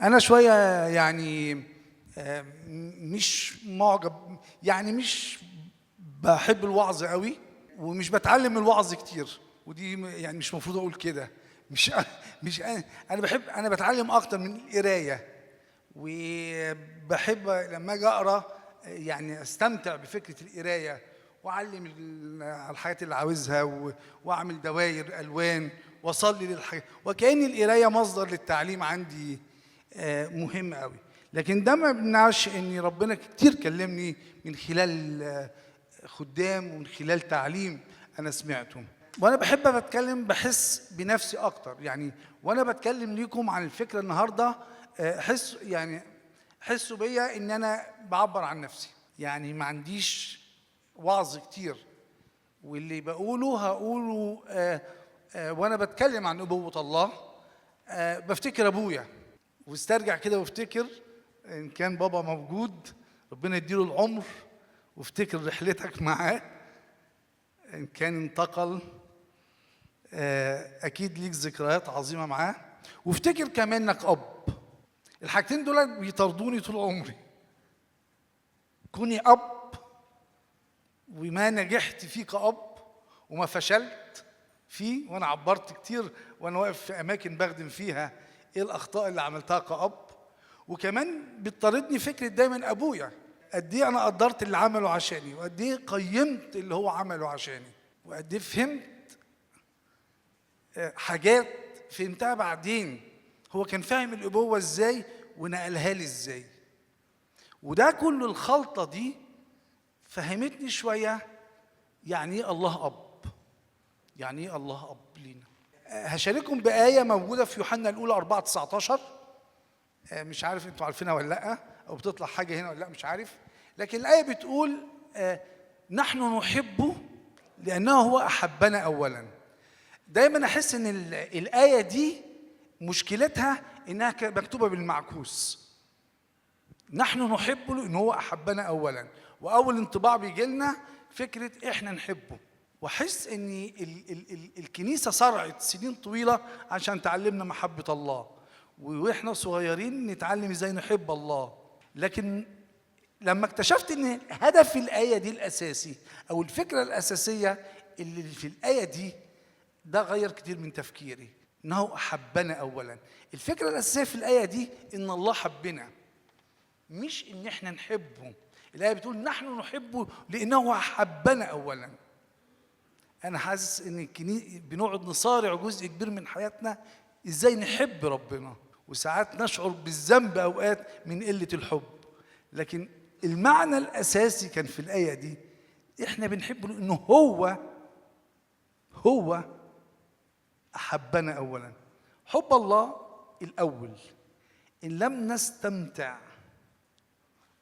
انا شوية يعني مش معجب، يعني مش بحب الوعظ قوي ومش بتعلم الوعظ كتير، ودي يعني مش المفروض اقول كده. مش مش انا بحب، انا بتعلم اكتر من القراية، وبحب لما اجي اقرا يعني استمتع بفكره القراية واعلم على الحاجات اللي عاوزها واعمل دواير الوان واصلي للحاجات، وكأن القراية مصدر للتعليم عندي مهم قوي. لكن ده ما بيمنعش ان ربنا كتير كلمني من خلال خدام ومن خلال تعليم انا سمعته. وانا بحب بتكلم، بحس بنفسي اكتر يعني. وانا بتكلم ليكم عن الفكرة النهارده حس يعني حسوا بيا ان انا بعبر عن نفسي، يعني ما عنديش وعظ كتير، واللي بقوله هقوله وانا بتكلم عن ابوه الله. بفتكر ابويا واسترجع كده وافتكر ان كان بابا موجود، ربنا يديله العمر، وافتكر رحلتك معاه ان كان انتقل، اكيد ليك ذكريات عظيمة معاه. وافتكر كمان انك اب. الحاجتين دول بيطردوني طول عمري، كوني اب وما نجحت فيه كأب وما فشلت فيه، وانا عبرت كتير وانا واقف في اماكن بخدم فيها ايه الاخطاء اللي عملتها كأب. وكمان بتطاردني فكرة دايما ابويا، قد ايه انا قدرت اللي عمله عشاني، وقد ايه قيمت اللي هو عمله عشاني، وقد ايه فهمت حاجات فهمتها بعدين هو كان فاهم الابوة ازاي ونقلها لي ازاي. وده كل الخلطة دي فهمتني شوية يعني ايه الله اب، يعني ايه الله اب لينا. هشارككم بآية موجودة في يوحنا الأولى 4:19، مش عارف انتوا عارفينها ولا لأ، أو بتطلع حاجة هنا ولا لأ مش عارف، لكن الآية بتقول نحن نحبه لأنه هو أحبنا أولا. دايما أحس إن الآية دي مشكلتها إنها مكتوبة بالمعكوس، نحن نحبه لأنه هو أحبنا أولا، وأول انطباع بيجي لنا فكرة إحنا نحبه. واحس ان الكنيسة صرعت سنين طويلة عشان تعلمنا محبة الله، واحنا صغيرين نتعلم ازاي نحب الله. لكن لما اكتشفت ان هدف الايه دي الاساسي او الفكرة الاساسية اللي في الايه دي، ده غير كتير من تفكيري، انه احبنا اولا. الفكرة الاساسية في الايه دي ان الله حبنا، مش ان احنا نحبه. الايه بتقول نحن نحبه لانه احبنا اولا. أنا حاسس إن بنقعد نصارع جزء كبير من حياتنا إزاي نحب ربنا، وساعات نشعر بالذنب أوقات من قلة الحب. لكن المعنى الأساسي كان في الآية دي إحنا بنحبه لأنه هو أحبنا أولا. حب الله الأول. إن لم نستمتع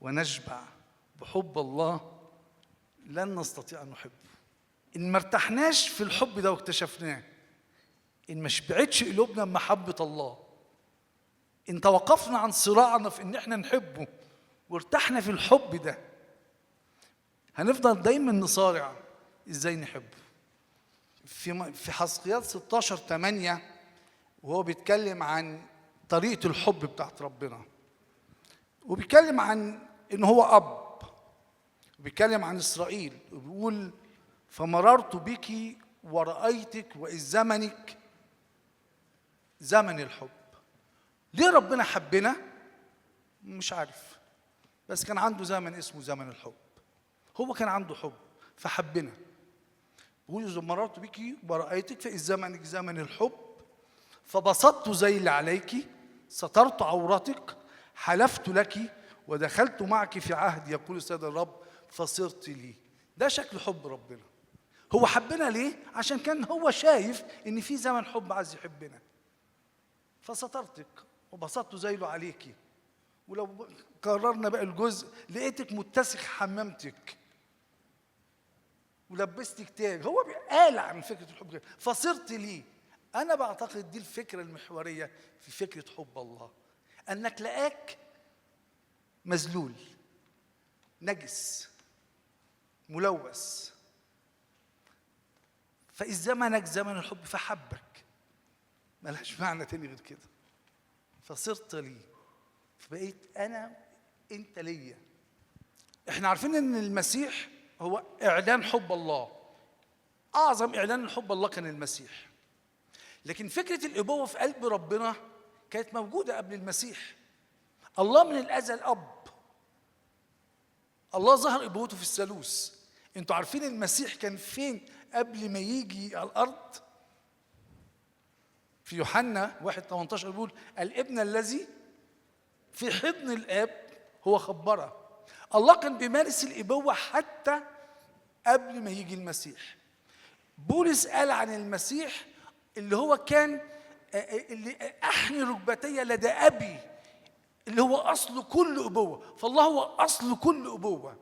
ونشبع بحب الله لن نستطيع أن نحبه. إن ما ارتحناش في الحب ده واكتشفناه، إن ما شبعتش قلوبنا بمحبة الله، إن توقفنا عن صراعنا في إن إحنا نحبه وارتحنا في الحب ده، هنفضل دايما نصارع إزاي نحبه. في حزقيال 16:8 وهو بيتكلم عن طريقة الحب بتاعت ربنا، وبيتكلم عن إن هو أب، وبيتكلم عن إسرائيل، وبيقول فمررت بك ورأيتك وإذ زمنك زمن الحب. ليه ربنا حبنا؟ مش عارف، بس كان عنده زمن اسمه زمن الحب. هو كان عنده حب فحبنا. بيقول إذا مررت بك ورأيتك فإذ زمنك زمن الحب، فبسطت ذيلي عليك، سترت عورتك، حلفت لك ودخلت معك في عهد يقول السيد الرب فصرت لي. ده شكل حب ربنا. هو حبنا ليه؟ عشان كان هو شايف ان في زمن حب عايز يحبنا. فسترتك وبسطت ذيله عليكي. ولو قررنا بقى الجزء لقيتك متسخ حمامتك ولبستك تاج. هو قال عن فكرة الحب كده، فصرت لي. أنا بعتقد دي الفكرة المحورية في فكرة حب الله، أنك لقاك مذلول نجس ملوث، فإذ زمنك زمن الحب فحبك. ملهاش معنى تاني غير كده. فصرت لي. فبقيت انا انت ليا. احنا عارفين ان المسيح هو اعلان حب الله، اعظم اعلان لحب الله كان المسيح. لكن فكرة الابوة في قلب ربنا كانت موجودة قبل المسيح. الله من الازل اب. الله ظهر ابوته في الثالوث. انتوا عارفين المسيح كان فين قبل ما يجي على الارض؟ في يوحنا 1:18 بيقول الابن الذي في حضن الاب هو خبره. الله كان بيمارس الابوة حتى قبل ما يجي المسيح. بولس قال عن المسيح اللي هو كان اللي احني ركبتي لدى ابي، اللي هو اصل كل ابوه. فالله هو اصل كل ابوه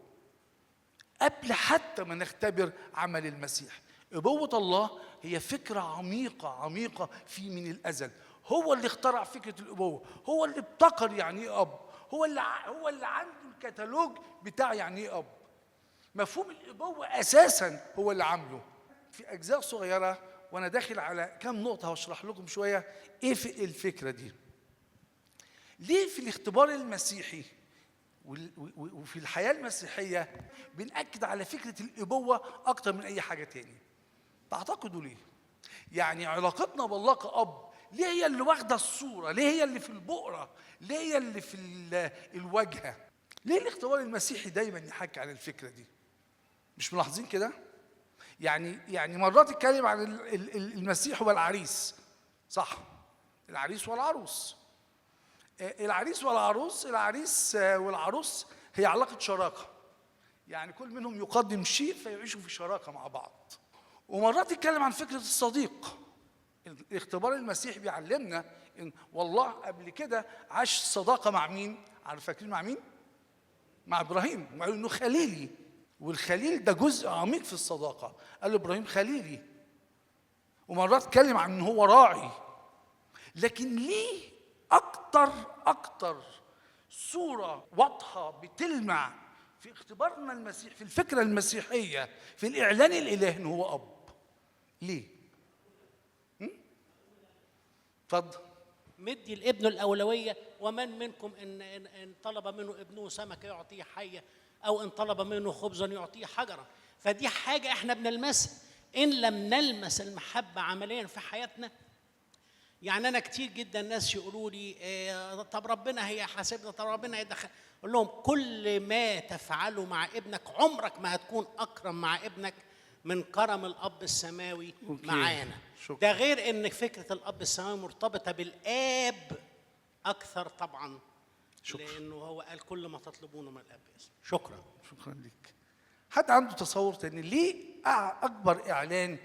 قبل حتى ما نختبر عمل المسيح. ابوه الله هي فكرة عميقة عميقة في من الازل. هو اللي اخترع فكرة الابوة، هو اللي ابتكر يعني ايه اب، هو اللي عنده الكتالوج بتاع يعني ايه اب. مفهوم الابوة اساسا هو اللي عامله. في اجزاء صغيرة وانا داخل على كام نقطة هشرح لكم شوية ايه في الفكرة دي. ليه في الاختبار المسيحي وفي الحياة المسيحية بنأكد على فكرة الابوة اكتر من اي حاجة تاني؟ تعتقدوا ليه؟ يعني علاقتنا بالله كأب ليه هي اللي واخده الصورة؟ ليه هي اللي في البؤره؟ ليه هي اللي في الواجهة؟ ليه الاختبار المسيحي دايما يحكي عن الفكرة دي؟ مش ملاحظين كده؟ يعني مرات اتكلم عن المسيح والعريس، صح؟ العريس والعروس. العريس والعروس، العريس والعروس هي علاقة شراكة، يعني كل منهم يقدم شيء فيعيشوا في شراكة مع بعض. ومرات يتكلم عن فكرة الصديق. الاختبار المسيحي بيعلمنا إن والله قبل كده عاش صداقة مع مين؟ عارف فاكرين مع مين؟ مع إبراهيم، وقالوا إنه خليلي، والخليل ده جزء عميق في الصداقة، قال له إبراهيم خليلي. ومرات اتكلم عن إن هو راعي. لكن ليه أكتر صورة واضحة بتلمع في اختبارنا المسيح، في الفكرة المسيحية، في الإعلان الإلهي إن هو أب؟ ليه؟ اتفضل. مدي لابنه الأولوية. ومن منكم إن طلب منه ابنه سمكة يعطيه حية، أو إن طلب منه خبزا يعطيه حجرا. فدي حاجة إحنا بنلمسها. إن لم نلمس المحبة عمليا في حياتنا، يعني أنا كتير جدا ناس يقولوا لي طب ربنا هيحاسبنا، طب ربنا هيدخل. أقول لهم كل ما تفعله مع ابنك عمرك ما هتكون أكرم مع ابنك من كرم الأب السماوي معانا. ده غير إن فكرة الأب السماوي مرتبطة بالآب أكثر طبعا. شكرا. لأنه هو قال كل ما تطلبونه من الآب. شكرا. شكرا لك. حد عنده تصور تاني ليه أكبر إعلان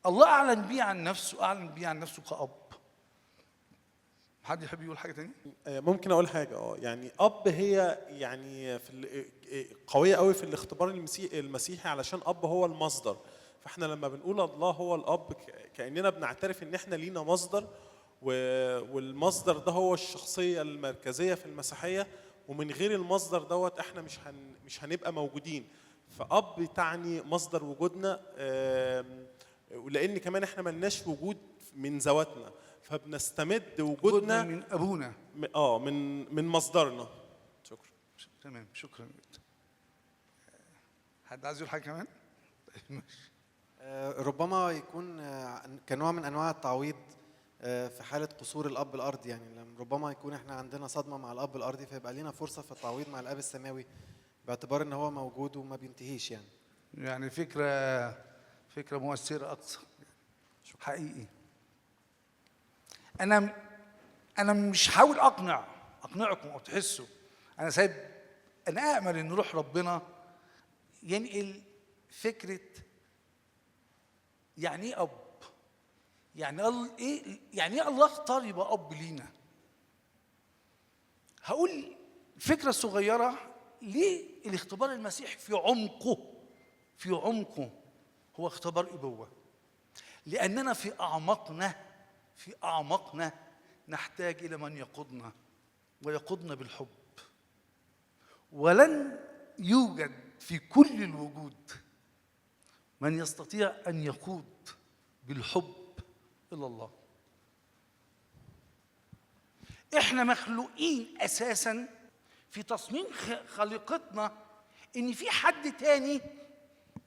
الله أعلن بيه عن نفسه، أعلن بيه عن نفسه كأب؟ حد يحب يقول حاجة تاني؟ ممكن أقول حاجة. يعني أب هي يعني في قوية قوي في الاختبار المسيحي، علشان أب هو المصدر. فإحنا لما بنقول الله هو الأب كأننا بنعترف إن إحنا لينا مصدر، والمصدر ده هو الشخصية المركزية في المسيحية، ومن غير المصدر دوت إحنا مش هنبقى موجودين. فأب تعني مصدر وجودنا، ولأن كمان إحنا ملناش وجود من ذواتنا، فبنستمد وجودنا من أبونا، من مصدرنا. شكرا. تمام، شكرا. حد عايز يقول حاجة كمان؟ ربما يكون كنوع من أنواع التعويض في حالة قصور الأب الأرضي، يعني ربما يكون إحنا عندنا صدمة مع الأب الأرضي، فيبقى لنا فرصة في التعويض مع الأب السماوي، باعتبار إن هو موجود وما بينتهيش. يعني فكرة مؤثرة أكثر حقيقي. أنا مش حاول أقنعكم أو تحسوا، أنا سايب، أنا أأمل إن روح ربنا ينقل فكرة يعني إيه أب، يعني إيه، يعني إيه الله اختار يبقى أب لينا. هقول فكرة صغيرة ليه الاختبار المسيحي في عمقه هو اختبار أبوة. لأننا في أعماقنا نحتاج إلى من يقودنا، ويقودنا بالحب. ولن يوجد في كل الوجود من يستطيع أن يقود بالحب إلا الله. احنا مخلوقين اساسا في تصميم خليقتنا ان في حد تاني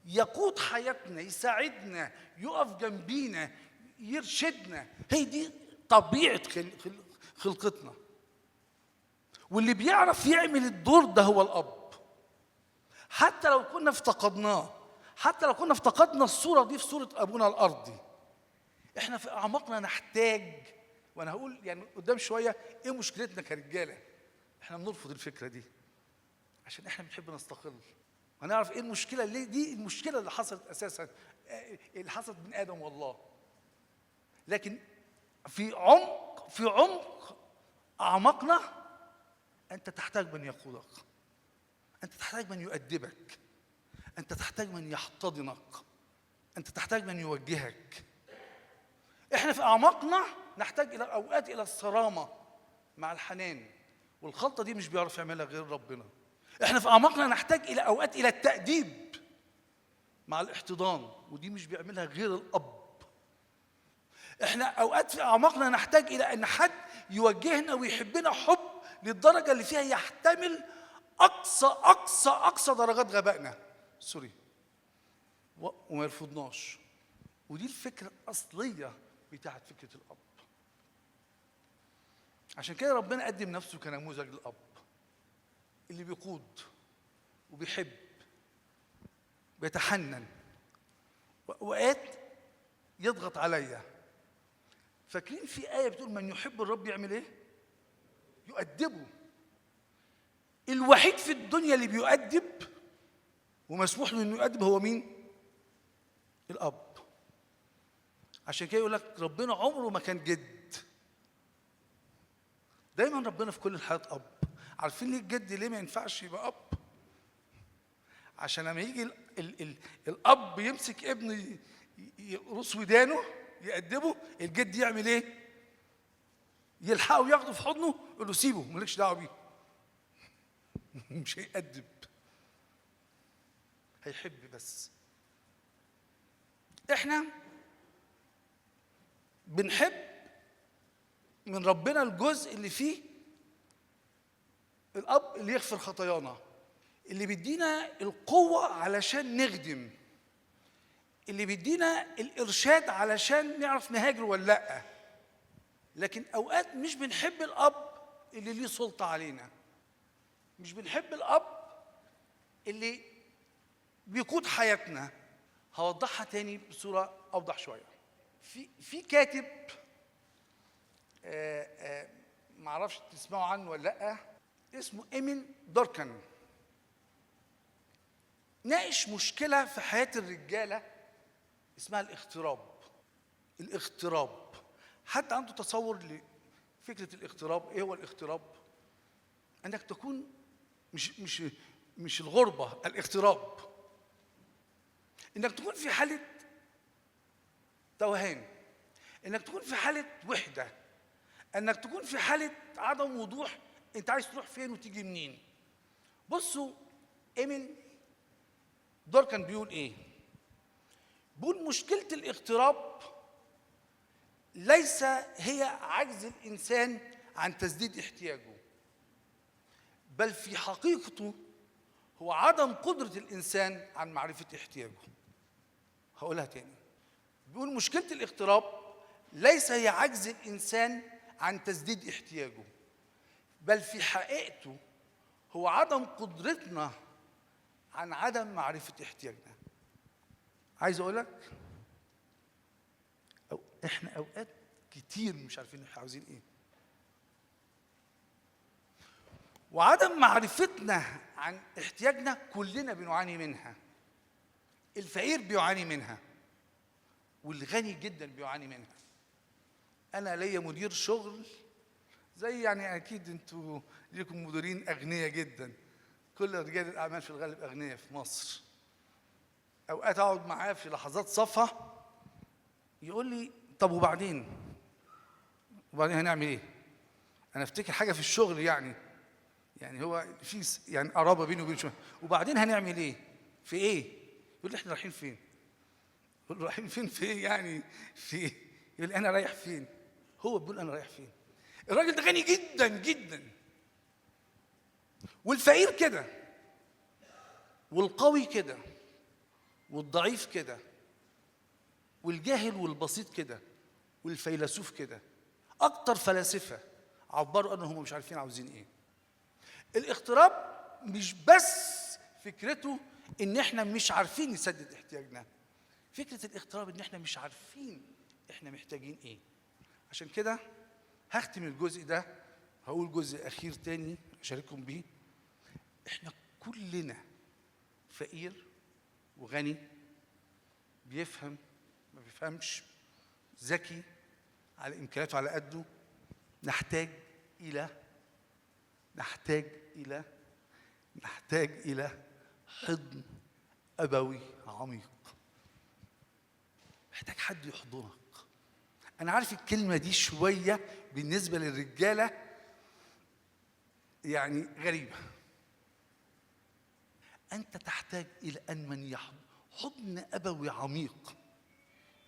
يقود حياتنا، يساعدنا، يقف جنبينا، يرشدنا. هي دي طبيعة خلقتنا. واللي بيعرف يعمل الدور ده هو الأب. حتى لو كنا افتقدناه، حتى لو كنا افتقدنا الصورة دي في صورة أبونا الأرضي، احنا في أعماقنا نحتاج. وأنا هقول يعني قدام شوية إيه مشكلتنا كرجالة، احنا بنرفض الفكرة دي عشان احنا بنحب نستقل. وهنعرف ايه المشكلة اللي دي، المشكلة اللي حصلت اساسا، اللي حصلت من ادم والله. لكن في عمق اعماقنا انت تحتاج من يقودك، انت تحتاج من يؤدبك، انت تحتاج من يحتضنك، انت تحتاج من يوجهك. احنا في اعماقنا نحتاج الى اوقات الى الصرامه مع الحنان، والخلطه دي مش بيعرف يعملها غير ربنا. احنا في اعماقنا نحتاج الى اوقات الى التأديب مع الاحتضان، ودي مش بيعملها غير الاب. احنا اوقات في اعماقنا نحتاج الى ان حد يوجهنا ويحبنا حب للدرجة اللي فيها يحتمل اقصى اقصى اقصى درجات غبائنا، سوري، وما يرفضناش. ودي الفكرة الاصلية بتاعت فكرة الاب. عشان كده ربنا قدم نفسه كنموذج للاب اللي بيقود وبيحب بيتحنن، وأوقات يضغط عليا. فاكرين في آية بتقول من يحب الرب يعمل إيه؟ يؤدبه. الوحيد في الدنيا اللي بيؤدب ومسموح له إنه يؤدب هو مين؟ الأب. عشان كده يقول لك ربنا عمره ما كان جد، دايما ربنا في كل الحالات أب. عارفين ليه الجد ليه ما ينفعش يبقى أب؟ عشان لما يجي ال ال ال الأب يمسك ابنه يقرص ودانه يأدبه، الجد يعمل إيه؟ يلحقه وياخده في حضنه يقول له سيبه مالكش دعوة بيه. مش هيأدب، هيحب بس. إحنا بنحب من ربنا الجزء اللي فيه الأب اللي يغفر خطايانا، اللي بيدينا القوة علشان نخدم، اللي بيدينا الإرشاد علشان نعرف نهاجر ولا لأ. لكن أوقات مش بنحب الأب اللي ليه سلطة علينا، مش بنحب الأب اللي بيقود حياتنا. هوضحها تاني بصورة أوضح شوية. في كاتب معرفش تسمعوا عنه ولا لأ، اسمه إيميل دوركان، ناقش مشكلة في حياة الرجالة اسمها الاغتراب. الاغتراب، حد عنده تصور لفكرة الاغتراب؟ ايه هو الاغتراب؟ انك تكون مش مش مش الغربة، الاغتراب انك تكون في حالة توهان، انك تكون في حالة وحدة، انك تكون في حالة عدم وضوح، انت عايز تروح فين وتيجي منين. بصوا إيميل دوركان بيقول ايه؟ بيقول مشكلة الاغتراب ليس هي عجز الإنسان عن تسديد احتياجه، بل في حقيقته هو عدم قدرة الإنسان عن معرفة احتياجه. هقولها تاني، بيقول مشكلة الاغتراب ليس هي عجز الإنسان عن تسديد احتياجه، بل في حقيقته هو عدم قدرتنا عن عدم معرفة احتياجنا. عايز أقول لك أو إحنا أوقات كتير مش عارفين إحنا عاوزين إيه، وعدم معرفتنا عن احتياجنا كلنا بنعاني منها. الفقير بيعاني منها، والغني جدا بيعاني منها. أنا ليا مدير شغل زي يعني أكيد أنتوا ليكم مديرين أغنياء جدا، كل رجال الأعمال في الغالب أغنياء في مصر. أوقات أقعد معاه في لحظات صفا يقول لي طب وبعدين هنعمل إيه؟ أنا أفتكر حاجة في الشغل يعني هو في يعني قرابة بينه وبين شوية، وبعدين هنعمل إيه؟ في إيه؟ يقول لي إحنا رايحين فين؟ يقول له رايحين فين في إيه يعني؟ في إيه؟ يقول لي أنا رايح فين؟ هو بيقول أنا رايح فين؟ الراجل ده غني جدا جدا، والفقير كده، والقوي كده، والضعيف كده، والجاهل والبسيط كده، والفيلسوف كده. اكتر فلاسفة عبروا انهم مش عارفين عاوزين ايه. الاغتراب مش بس فكرته ان احنا مش عارفين نسدد احتياجنا، فكرة الاغتراب ان احنا مش عارفين احنا محتاجين ايه. عشان كده هختم الجزء ده، هقول جزء اخير تاني اشارككم بيه. احنا كلنا فقير وغني، بيفهم ما بيفهمش، ذكي على امكانياته على قده، نحتاج الى نحتاج الى نحتاج الى حضن ابوي عميق. محتاج حد يحضنك. انا عارف الكلمة دي شوية بالنسبة للرجاله يعني غريبة. انت تحتاج الى ان من يحضن، حضن ابوي عميق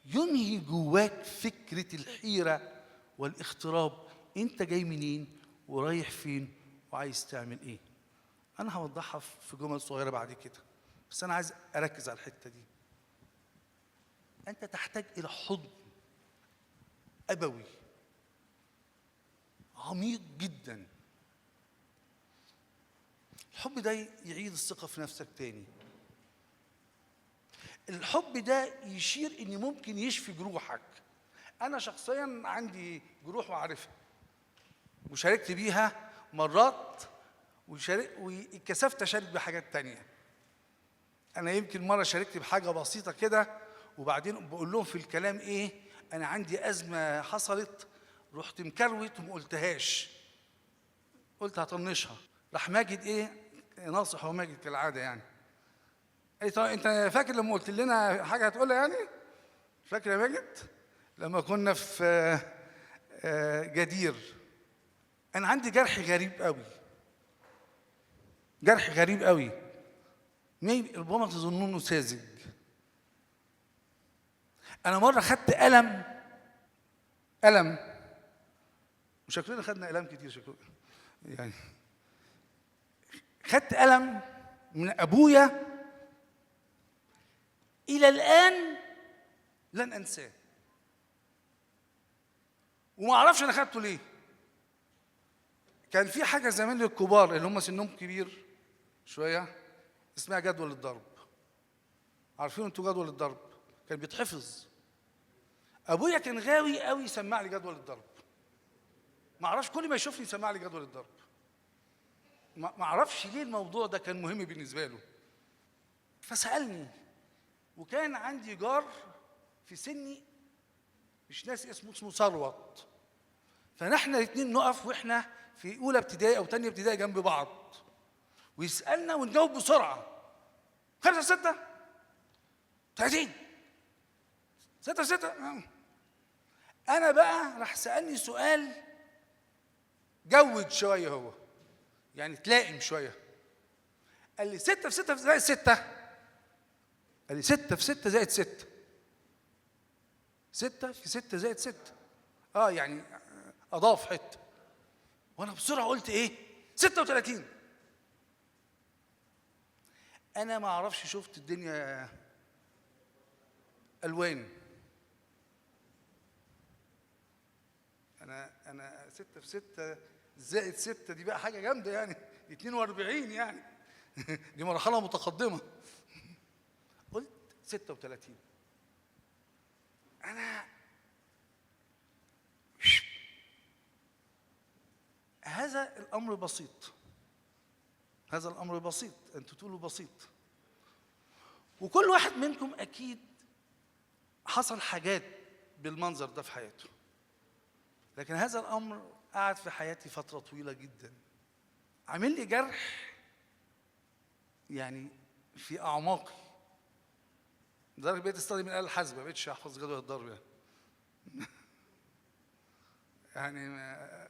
ينهي جواك فكرة الحيرة والاغتراب. انت جاي منين ورايح فين وعايز تعمل ايه؟ انا هوضحها في جمل صغيرة بعد كده، بس انا عايز اركز على الحتة دي. انت تحتاج الى حضن ابوي عميق جدا. الحب ده يعيد الثقة في نفسك تاني. الحب ده يشير ان ممكن يشفي جروحك. انا شخصيا عندي جروح وعارفها، وشاركت بيها مرات، واتكسفت اشارك بحاجات تانية. انا يمكن مرة شاركت بحاجة بسيطة كده، وبعدين بقول لهم في الكلام ايه، انا عندي ازمة حصلت، رحت مكروت وما قلتهاش، قلت هطنشها. راح ماجد ايه، ناصح هو ماجد كالعادة يعني، قال لي طب انت فاكر لما قلت لنا حاجة هتقولها يعني؟ فاكر يا ماجد لما كنا في جدير؟ انا عندي جرح غريب قوي، جرح غريب قوي، ربما تظنونه ساذج. انا مرة خدت قلم، قلم، وشكلنا خدنا اقلام كتير شكلنا يعني، خدت قلم من ابويا الى الان لن انساه، وما اعرفش انا خدته ليه. كان في حاجة زمان للكبار اللي هم سنهم كبير شوية اسمها جدول الضرب. عارفين انتوا جدول الضرب؟ كان بيتحفظ. ابويا كان غاوي قوي يسمع لي جدول الضرب، ما اعرفش كل ما يشوفني يسمع لي جدول الضرب، ما اعرفش ليه الموضوع ده كان مهم بالنسبة له. فسالني، وكان عندي جار في سني مش ناسي اسمه ثروت، فنحن الاثنين نقف واحنا في اولى ابتدائي او ثانية ابتدائي جنب بعض، ويسالنا ونجاوب بسرعة. 5 6 30 6 6. انا بقى راح سالني سؤال جود شوية، هو يعني تلائم شوية. قال لي 6 في 6 زائد 6. قال لي 6 في 6 زائد 6. 6 في 6 زائد 6. يعني اضاف حتة. وانا بسرعة قلت ايه؟ 36. انا ما اعرفش، شفت الدنيا الوان. انا 6 في 6 زائد 6 دي بقى حاجة جامدة يعني، 42 يعني دي مرحلة متقدمة. قلت 36. انا هذا الامر بسيط، هذا الامر بسيط، انتوا تقولوا بسيط، وكل واحد منكم اكيد حصل حاجات بالمنظر ده في حياته، لكن هذا الامر قعد في حياتي فترة طويلة جدا، عامل لي جرح يعني في اعماقي، لدرجة بقيت استخدم الاله الحاسبة، ما بقتش احفظ جدول الضرب يعني. يعني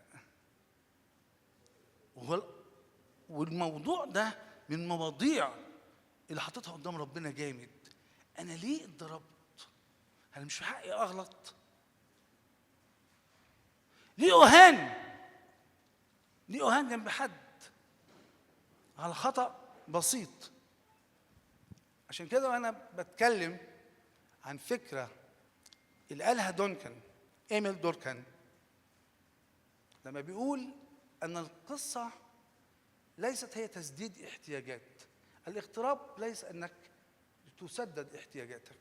والموضوع ده من المواضيع اللي حطيتها قدام ربنا جامد. انا ليه اتضربت؟ هل مش في حقي اغلط؟ ليه اهان؟ اهان جنب حد على خطأ بسيط. عشان كده انا بتكلم عن فكرة اللي قالها دونكن، إيميل دوركان، لما بيقول أن القصة ليست هي تسديد احتياجات. الاغتراب ليس أنك تسدد احتياجاتك،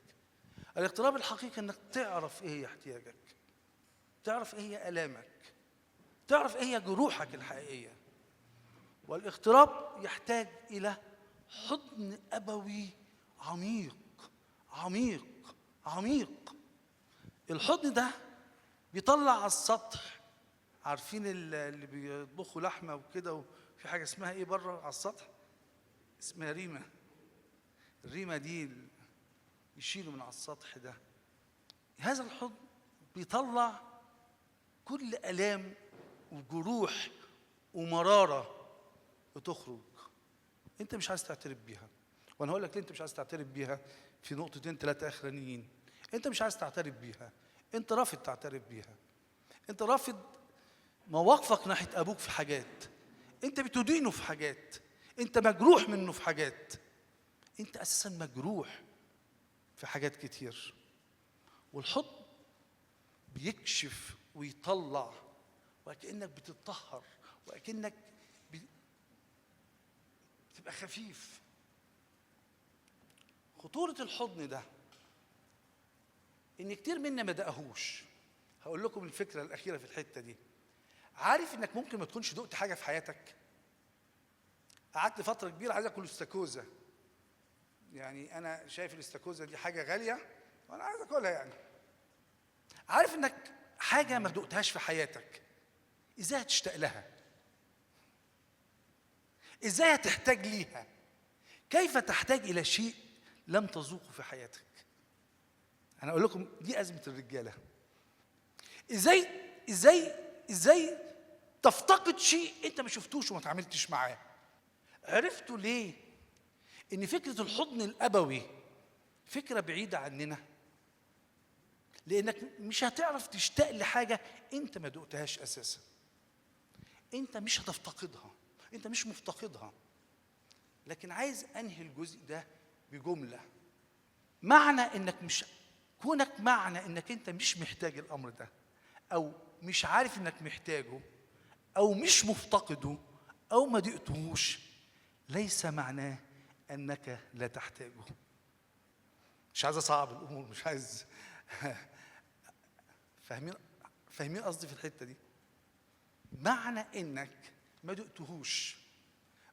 الاغتراب الحقيقي أنك تعرف إيه هي احتياجك، تعرف إيه هي آلامك، تعرف إيه هي جروحك الحقيقية. والاغتراب يحتاج إلى حضن أبوي عميق عميق عميق. الحضن ده بيطلع على السطح. عارفين اللي بيطبخوا لحمة وكده، وفي حاجة اسمها إيه بره على السطح؟ اسمها ريمة. الريمة دي يشيلوا من على السطح ده. هذا الحضن بيطلع كل آلام وجروح ومرارة بتخرج انت مش عايز تعترف بيها. وانا هقول لك ليه انت مش عايز تعترف بيها في نقطتين ثلاثة اخرانيين. انت مش عايز تعترف بيها، انت رافض تعترف بيها، انت رافض مواقفك ناحية ابوك في حاجات، انت بتدينه في حاجات، انت مجروح منه في حاجات، انت اساسا مجروح في حاجات كتير. والحضن بيكشف ويطلع، وكأنك بتتطهر، وكأنك بتبقى خفيف. خطورة الحضن ده إن كتير منا ما دقهوش. هقول لكم الفكرة الأخيرة في الحتة دي. عارف إنك ممكن ما تكونش دقت حاجة في حياتك؟ قعدت فترة كبيرة عايز آكل استاكوزا، يعني أنا شايف الاستاكوزا دي حاجة غالية وأنا عايز آكلها يعني. عارف إنك حاجة ما دقتهاش في حياتك، إزاي هتشتاق لها؟ إزاي هتحتاج ليها؟ كيف تحتاج إلى شيء لم تذوقه في حياتك؟ أنا أقول لكم دي أزمة الرجالة. إزاي إزاي إزاي تفتقد شيء أنت ما شفتوش وما تعاملتش معاه؟ عرفتوا ليه إن فكرة الحضن الأبوي فكرة بعيدة عننا؟ لأنك مش هتعرف تشتاق لحاجة أنت ما دقتهاش أساسا، أنت مش هتفتقدها، أنت مش مفتقدها. لكن عايز أنهي الجزء ده بجملة. معنى إنك مش كونك، معنى إنك أنت مش محتاج الأمر ده، أو مش عارف إنك محتاجه، أو مش مفتقده، أو ما دقتهوش، ليس معناه أنك لا تحتاجه. مش عايز أصعب الأمور، مش عايز فاهمين قصدي في الحتة دي؟ معنى إنك ما دقتهوش،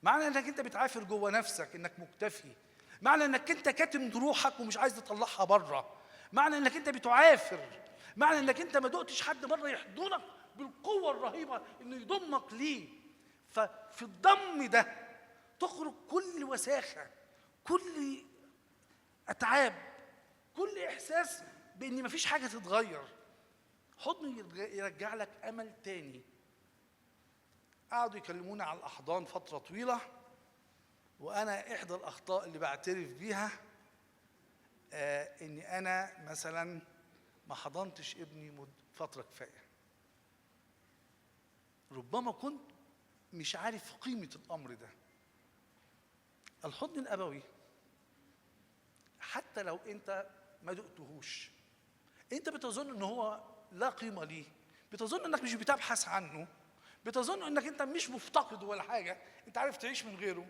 معنى إنك أنت بتعافر جوه نفسك إنك مكتفي، معنى إنك أنت كاتم جروحك ومش عايز تطلعها بره، معنى إنك أنت بتعافر، معنى إنك أنت ما دقتش حد بره يحضنك بالقوة الرهيبة إنه يضمك ليه. ففي الضم ده تخرج كل وساخة، كل أتعاب، كل إحساس بإن مفيش حاجة تتغير. حضن يرجع لك أمل تاني. قعدوا يكلمونا على الأحضان فترة طويلة، وأنا إحدى الأخطاء اللي بعترف بيها إني أنا مثلا ما حضنتش ابني فترة كفاية. ربما كنت مش عارف قيمة الأمر ده. الحضن الأبوي حتى لو أنت ما دقتهوش، أنت بتظن إن هو لا قيمة ليه، بتظن إنك مش بتبحث عنه، بتظن إنك أنت مش مفتقد ولا حاجة، أنت عارف تعيش من غيره.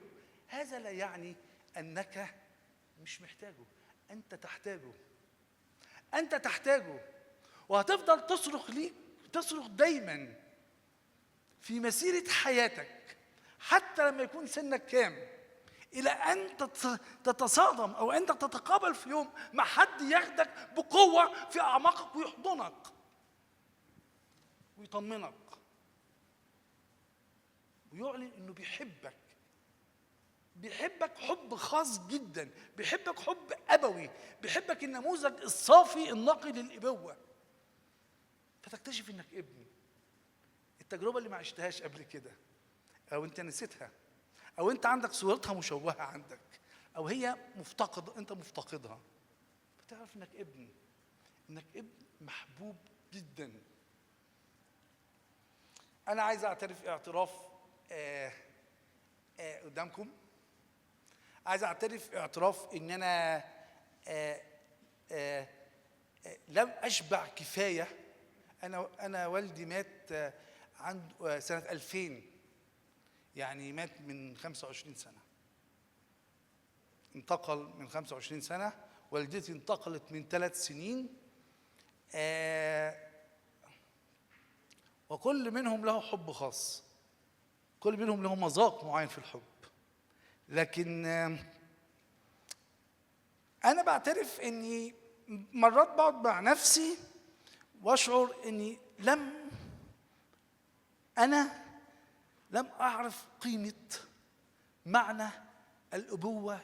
هذا لا يعني أنك مش محتاجه، أنت تحتاجه، أنت تحتاجه، وهتفضل تصرخ ليك، تصرخ دايما في مسيرة حياتك حتى لما يكون سنك كام، إلى أن تتصادم أو أنت تتقابل في يوم مع حد ياخدك بقوة في أعماقك ويحضنك ويطمنك ويعلن إنه بيحبك، بيحبك حب خاص جدا، بيحبك حب أبوي، بيحبك النموذج الصافي النقي للإبوة. فتكتشف إنك ابن. التجربة اللي ما عشتهاش قبل كده، أو أنت نسيتها، أو أنت عندك صورتها مشوهة عندك، أو هي مفتقدة، أنت مفتقدها، فتعرف إنك ابن، إنك ابن محبوب جدا. أنا عايز أعترف اعتراف قدامكم. عايز اعترف اعتراف ان انا لم اشبع كفاية. انا والدي مات عند سنة 2000، يعني مات من 25 سنة، انتقل من 25 سنة. والدتي انتقلت من 3 سنين. وكل منهم له حب خاص، كل منهم له مذاق معين في الحب. لكن أنا بعترف إني مرات بقعد مع نفسي وأشعر إني لم أعرف قيمة معنى الأبوة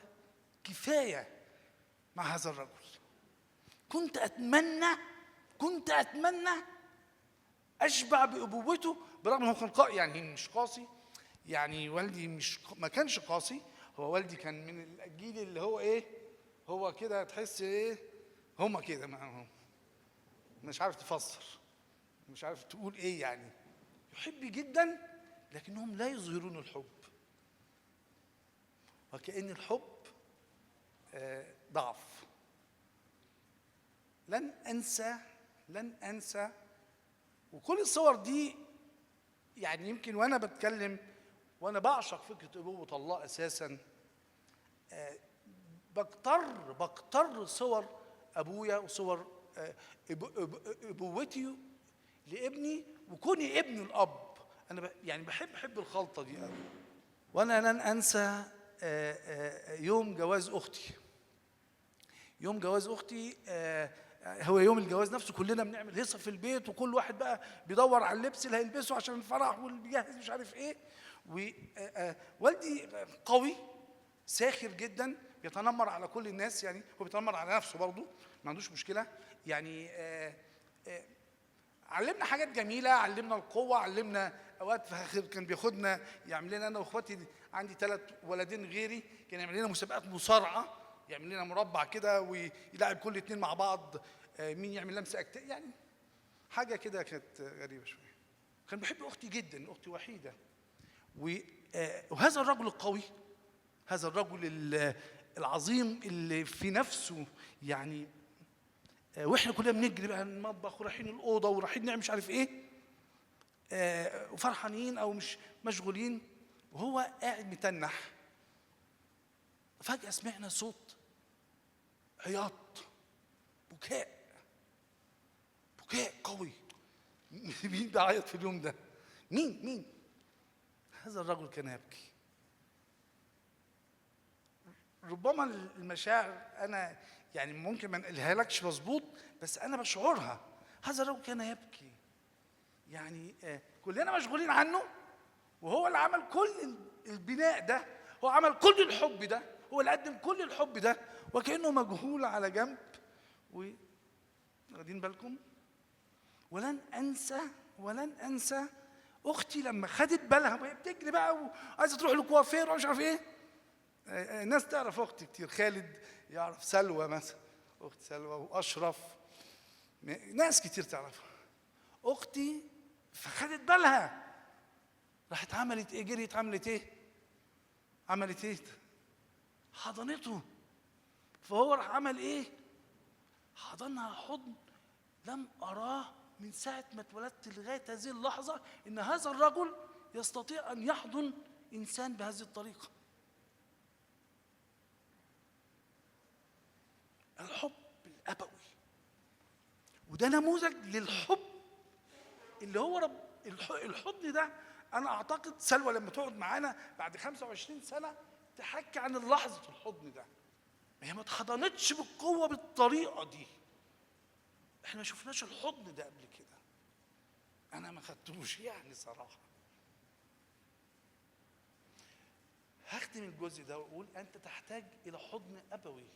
كفاية مع هذا الرجل. كنت أتمنى أشبع بأبوته، برغم أنه كان يعني مش قاسي، يعني والدي ما كانش قاسي. هو والدي كان من الجيل اللي هو إيه، هو كده تحس إيه، هما كده، ما مش عارف تفسر، مش عارف تقول إيه، يعني يحب جدا لكنهم لا يظهرون الحب، وكأن الحب ضعف. لن أنسى وكل الصور دي، يعني يمكن وأنا بتكلم وأنا بعشق فكرة أبوة الله أساساً، بقتر صور أبويا وصور أبوتي لابني وكوني ابن الأب. أنا يعني بحب الخلطة دي أوي. وأنا لن أنسى يوم جواز أختي. يوم جواز أختي هو يوم الجواز نفسه كلنا بنعمل هيصة في البيت، وكل واحد بقى بيدور على اللبس اللي هيلبسه عشان الفرح، واللي بيجهز مش عارف ايه. ووالدي قوي ساخر جدا، بيتنمر على كل الناس، يعني هو بيتنمر على نفسه برضه، ما عندوش مشكلة. يعني علمنا حاجات جميلة، علمنا القوة، علمنا اوقات كان بياخدنا يعمل لنا، انا واخواتي عندي 3 ولدين غيري، كان يعمل لنا مسابقات مصارعة، يعمل لنا مربع كده ويلعب كل 2 مع بعض، مين يعمل لمسه أكتر، يعني حاجة كده كانت غريبة شوية. كان بيحب اختي جدا، اختي وحيده. وهذا الرجل القوي، هذا الرجل العظيم اللي في نفسه، يعني واحنا كلنا بنجري بقى المطبخ ورايحين الاوضة ورايحين نعمل مش عارف ايه، وفرحانين او مش مشغولين، وهو قاعد متنح. فجأة سمعنا صوت عياط، بكاء قوي. مين بيعيط في اليوم ده؟ مين؟ هذا الرجل كان يبكي. ربما المشاعر أنا يعني ممكن ما نقلها لكش مظبوط، بس أنا بشعرها. هذا الرجل كان يبكي. يعني كلنا مشغولين عنه، وهو اللي عمل كل البناء ده، هو عمل كل الحب ده، هو اللي قدم كل الحب ده، وكأنه مجهول على جنب. واخدين بالكم؟ ولن أنسى أختي لما خدت بالها وهي بتجري بقى وعايزة تروح للكوافير ومش عارف إيه. الناس تعرف أختي كتير، خالد يعرف سلوى مثلا، أخت سلوى وأشرف، ناس كتير تعرفها. أختي فخدت بالها، راحت عملت إيه؟ جريت عملت إيه؟ عملت إيه؟ حضنته. فهو راح عمل إيه؟ حضنها حضن لم أراه من ساعة ما اتولدت لغاية هذه اللحظة، إن هذا الرجل يستطيع أن يحضن إنسان بهذه الطريقة. الحب الأبوي، وده نموذج للحب اللي هو رب الحضن ده. أنا أعتقد سلوى لما تقعد معانا بعد 25 سنة تحكي عن لحظة الحضن ده. هي ما اتحضنتش بالقوة بالطريقة دي، احنا ما شفناش الحضن ده قبل كده، أنا ما خدتوش يعني صراحة. هختم الجزء ده وأقول أنت تحتاج إلى حضن أبوي.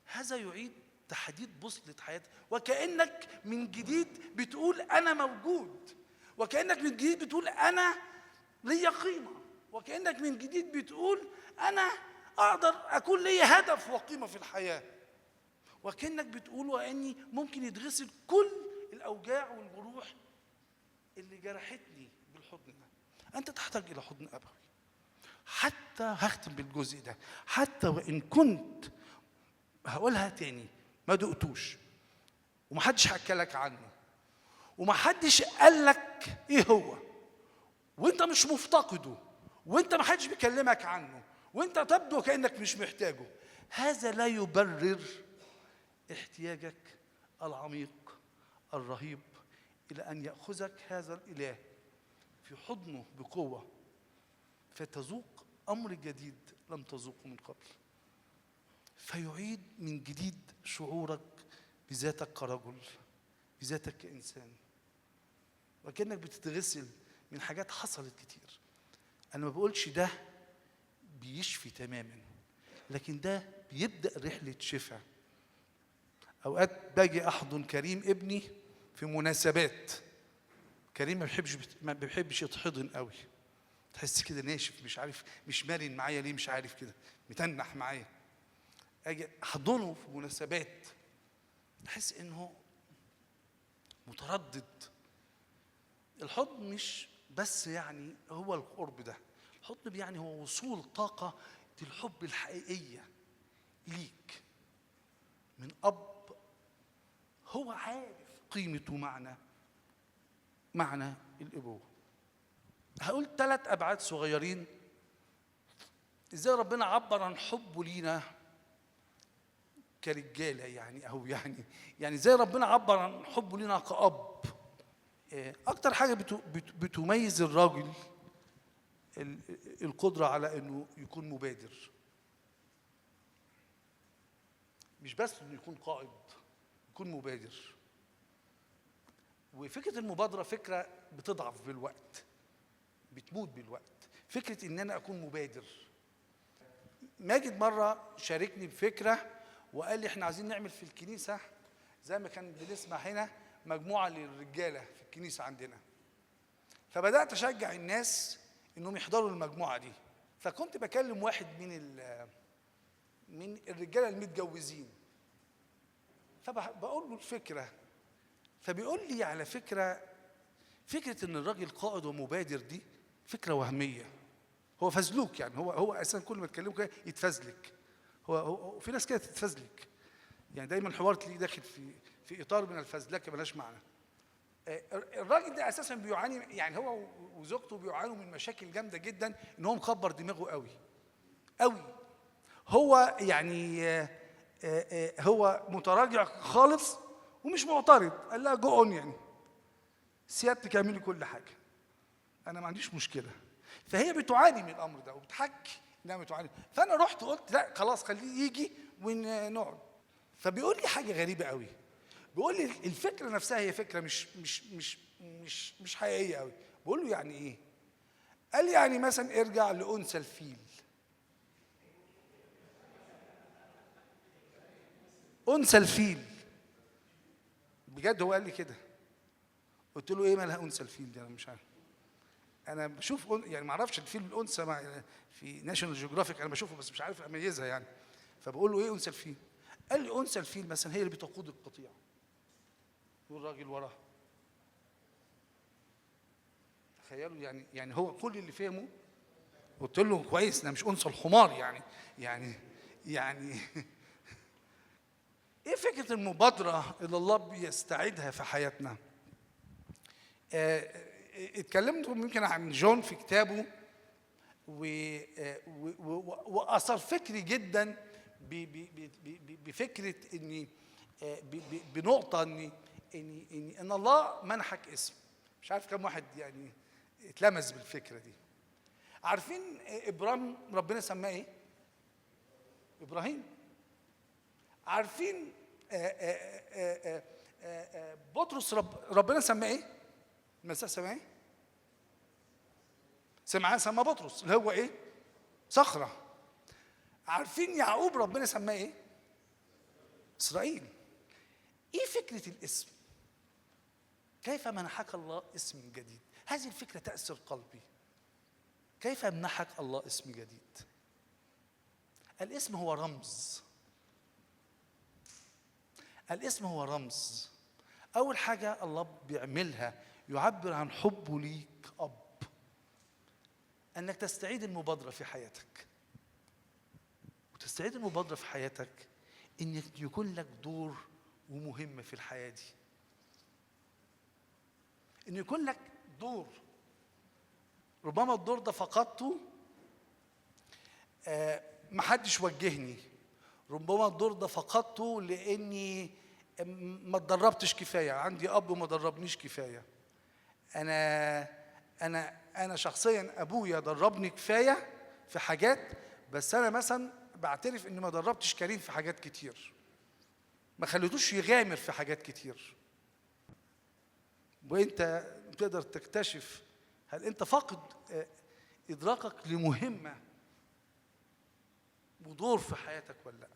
هذا يعيد تحديد بوصلة حياتك، وكأنك من جديد بتقول أنا موجود، وكأنك من جديد بتقول أنا ليا قيمة، وكأنك من جديد بتقول أنا أقدر أكون ليا هدف وقيمة في الحياة، وكأنك بتقول وأني ممكن يتغسل كل الأوجاع والجروح اللي جرحتني بالحضن ده. أنت تحتاج إلى حضن أبوي. حتى هختم بالجزء ده، حتى وإن كنت هقولها تاني ما دقتوش ومحدش حكى لك عنه ومحدش قال لك إيه هو، وإنت مش مفتقده، وإنت محدش بيكلمك عنه، وإنت تبدو كأنك مش محتاجه، هذا لا يبرر احتياجك العميق الرهيب إلى أن يأخذك هذا الإله في حضنه بقوة فتذوق أمر جديد لم تذوقه من قبل، فيعيد من جديد شعورك بذاتك كرجل، بذاتك كإنسان، وكأنك بتتغسل من حاجات حصلت كتير. أنا ما بقولش ده بيشفي تماما، لكن ده بيبدأ رحلة شفاء. أوقات باجي أحضن كريم ابني في مناسبات، كريم ما بيحبش يتحضن قوي، تحس كده ناشف، مش عارف، مش مرن معايا ليه، مش عارف كده متنح معايا. اجي احضنه في مناسبات احس انه متردد. الحضن مش بس يعني هو القرب ده، الحضن يعني هو وصول طاقة الحب الحقيقية ليك من أب هو عارف قيمة ومعنى معنى الأبوة. هقول 3 أبعاد صغيرين إزاي ربنا عبر عن حبه لينا كرجالة، يعني أو يعني إزاي ربنا عبر عن حبه لينا كأب. أكتر حاجة بتميز الراجل القدرة على إنه يكون مبادر، مش بس إنه يكون قائد، يكون مبادر. وفكرة المبادرة فكرة بتضعف بالوقت، بتموت بالوقت. فكرة إن أنا أكون مبادر. ماجد مرة شاركني بفكرة وقال لي إحنا عايزين نعمل في الكنيسة زي ما كان بنسمع هنا مجموعة للرجالة في الكنيسة عندنا. فبدأت أشجع الناس إنهم يحضروا المجموعة دي. فكنت بكلم واحد من الرجالة المتجوزين، فبقول له الفكرة، فبيقول لي على فكرة إن الراجل قائد ومبادر دي فكرة وهمية. هو فزلوك يعني، هو أساسا كل ما تكلمه كده يتفزلك. هو في ناس كده تتفزلك، يعني دايما الحوار تلاقيه داخل في إطار من الفزلكة ملهاش معنى. الراجل ده أساسا بيعاني، يعني هو وزوجته بيعانوا من مشاكل جامدة جدا، إن هو مكبر دماغه قوي قوي. هو يعني هو متراجع خالص ومش معترض، قال لها جو اون، يعني سيادتك اعملي كل حاجة، انا ما عنديش مشكلة. فهي بتعاني من الامر ده وبتحكي انها بتعاني. فانا رحت قلت لا خلاص خليه يجي ونقعد. فبيقول لي حاجة غريبة قوي، بيقول لي الفكرة نفسها هي فكرة مش مش مش مش مش حقيقية قوي. بقول له يعني ايه؟ قال لي يعني مثلا ارجع لانثى الفيل. انثى الفيل بجد هو قال لي كده. قلت له ايه مالها انثى الفيل دي؟ انا مش عارف، انا بشوف يعني ما اعرفش الفيل الانثى في ناشونال جيوغرافيك انا بشوفه بس مش عارف اميزها يعني. فبقول له ايه انثى الفيل؟ قال لي انثى الفيل مثلا هي اللي بتقود القطيع والراجل وراها. تخيلوا يعني هو كل اللي فهمه. قلت له كويس انا مش انثى الحمار يعني يعني يعني ايه فكرة المبادرة اللي الله بيستعيدها في حياتنا؟ اتكلمت يمكن عن جون في كتابه، واثر فكري جدا بفكره ان بنقطة ان ان ان الله منحك اسم. مش عارف كم واحد يعني اتلمس بالفكرة دي. عارفين ابرام ربنا سماه ايه؟ ابراهيم. عارفين بطرس ربنا سماه ايه؟ المسيح سماه ايه؟ سمعان سماه بطرس اللي هو ايه؟ صخرة. عارفين يعقوب ربنا سماه ايه؟ اسرائيل. ايه فكرة الاسم؟ كيف منحك الله اسم جديد؟ هذه الفكرة تأثر قلبي. كيف منحك الله اسم جديد؟ الاسم هو رمز. الاسم هو رمز. أول حاجة الله بيعملها يعبر عن حبه ليك أب. انك تستعيد المبادرة في حياتك. وتستعيد المبادرة في حياتك انك يكون لك دور ومهمة في الحياة دي، ان يكون لك دور. ربما الدور ده فقدته، محدش وجهني. ربما الدور ده فقدته لاني ما اتدربتش كفاية، عندي اب ما دربنيش كفاية. انا انا انا شخصيا ابويا دربني كفاية في حاجات، بس انا مثلا بعترف اني ما دربتش كريم في حاجات كتير، ما خليتوش يغامر في حاجات كتير. وانت تقدر تكتشف هل انت فاقد ادراكك لمهمه ودور في حياتك ولا لا.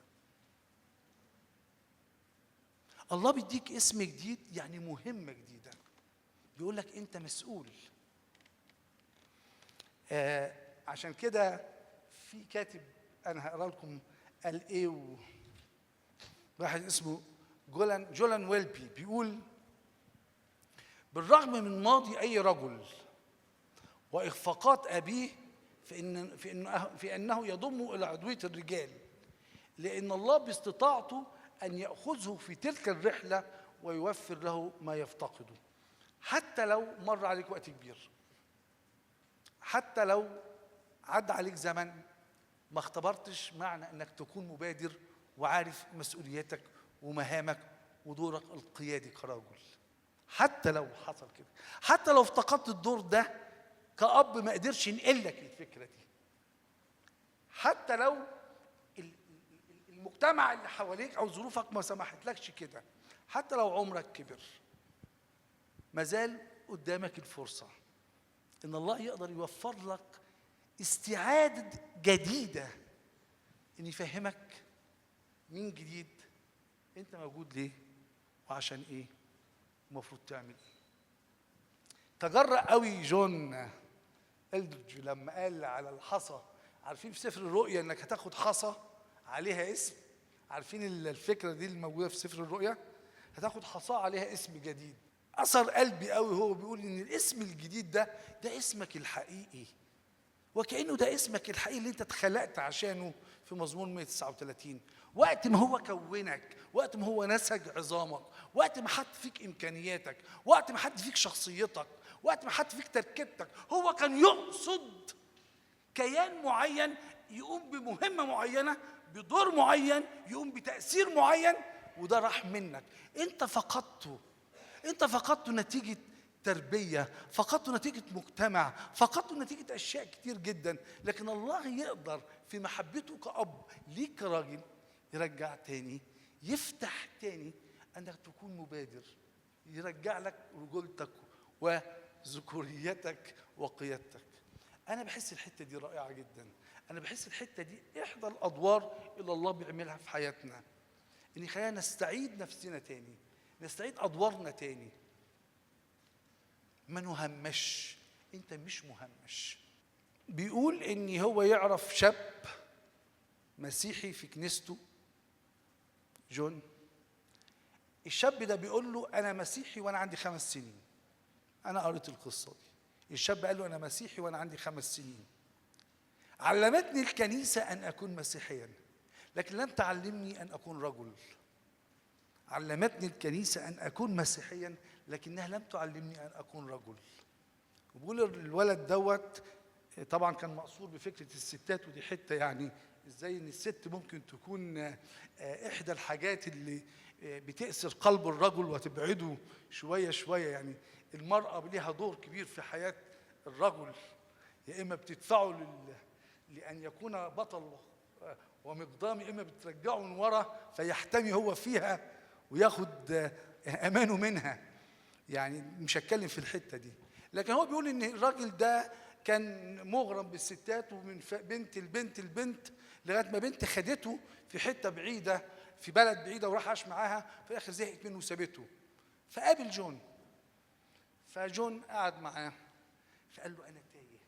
الله بيديك اسم جديد، يعني مهمة جديدة، بيقول لك انت مسؤول. عشان كده في كاتب انا هقرا لكم قال ايه، واحد اسمه جولان ويلبي، بيقول: بالرغم من ماضي اي رجل واخفاقات ابيه في انه يضم الى عضوية الرجال، لان الله باستطاعته ان ياخذه في تلك الرحلة ويوفر له ما يفتقده. حتى لو مر عليك وقت كبير، حتى لو عدى عليك زمن ما اختبرتش معنى انك تكون مبادر وعارف مسؤولياتك ومهامك ودورك القيادي كرجل، حتى لو حصل كده، حتى لو افتقدت الدور ده كأب ما قدرش ينقل لك الفكرة دي، حتى لو المجتمع اللي حواليك أو ظروفك ما سمحتلكش كده، حتى لو عمرك كبر، مازال قدامك الفرصة إن الله يقدر يوفر لك استعادة جديدة، إن يفهمك من جديد أنت موجود ليه وعشان إيه المفروض تعمل إيه. تجرأ قوي جون إلدرج لما قال على الحصى. عارفين في سفر الرؤيا انك هتاخد حصى عليها اسم؟ عارفين الفكرة دي الموجودة في سفر الرؤيا؟ هتاخد حصى عليها اسم جديد. أثر قلبي قوي هو بيقول ان الاسم الجديد ده اسمك الحقيقي، وكأنه ده اسمك الحقيقي اللي انت اتخلقت عشانه في مزمور 139. وقت ما هو كونك، وقت ما هو نسج عظامك، وقت ما حط فيك امكانياتك، وقت ما حط فيك شخصيتك، وقت ما حط فيك تركيبتك، هو كان يقصد كيان معين يقوم بمهمة معينة، بدور معين، يقوم بتأثير معين، وده راح منك. انت فقدته، انت فقدته نتيجة تربية، فقدته نتيجة مجتمع، فقدته نتيجة أشياء كتير جدا. لكن الله يقدر في محبته كأب ليك كراجل يرجع تاني، يفتح تاني أنك تكون مبادر، يرجع لك رجولتك وذكوريتك وقيادتك. أنا بحس الحتة دي رائعة جدا. أنا بحس الحتة دي إحدى الأدوار اللي الله بيعملها في حياتنا، إن يخلينا نستعيد نفسنا تاني، نستعيد أدوارنا تاني. ما نهمش، أنت مش مهمش. بيقول إن هو يعرف شاب مسيحي في كنيسته، جون. الشاب ده بيقول له أنا مسيحي وأنا عندي 5 سنين. أنا قريت القصة دي. الشاب قال له أنا مسيحي وأنا عندي 5 سنين. علمتني الكنيسة أن أكون مسيحيا، لكن لم تعلمني أن أكون رجل. علمتني الكنيسة أن أكون مسيحيا، لكنها لم تعلمني أن أكون رجل. وبيقول الولد دوت طبعا كان مقصور بفكرة الستات، ودي حتة يعني إزاي إن الست ممكن تكون إحدى الحاجات اللي بتأسر قلب الرجل وتبعده شوية شوية. يعني المرأة ليها دور كبير في حياة الرجل، يا إما بتدفعه لأن يكون بطل ومقدام، يا إما بترجعه من ورا فيحتمي هو فيها وياخد أمانه منها. يعني مش هتكلم في الحتة دي، لكن هو بيقول إن الراجل ده كان مغرم بالستات، ومن بنت البنت البنت لغاية ما بنت خدته في حتة بعيدة، في بلد بعيدة، وراح عاش معاها، في الآخر زهقت منه وسابته. فقابل جون، فجون قعد معاه فقال له أنا تايه،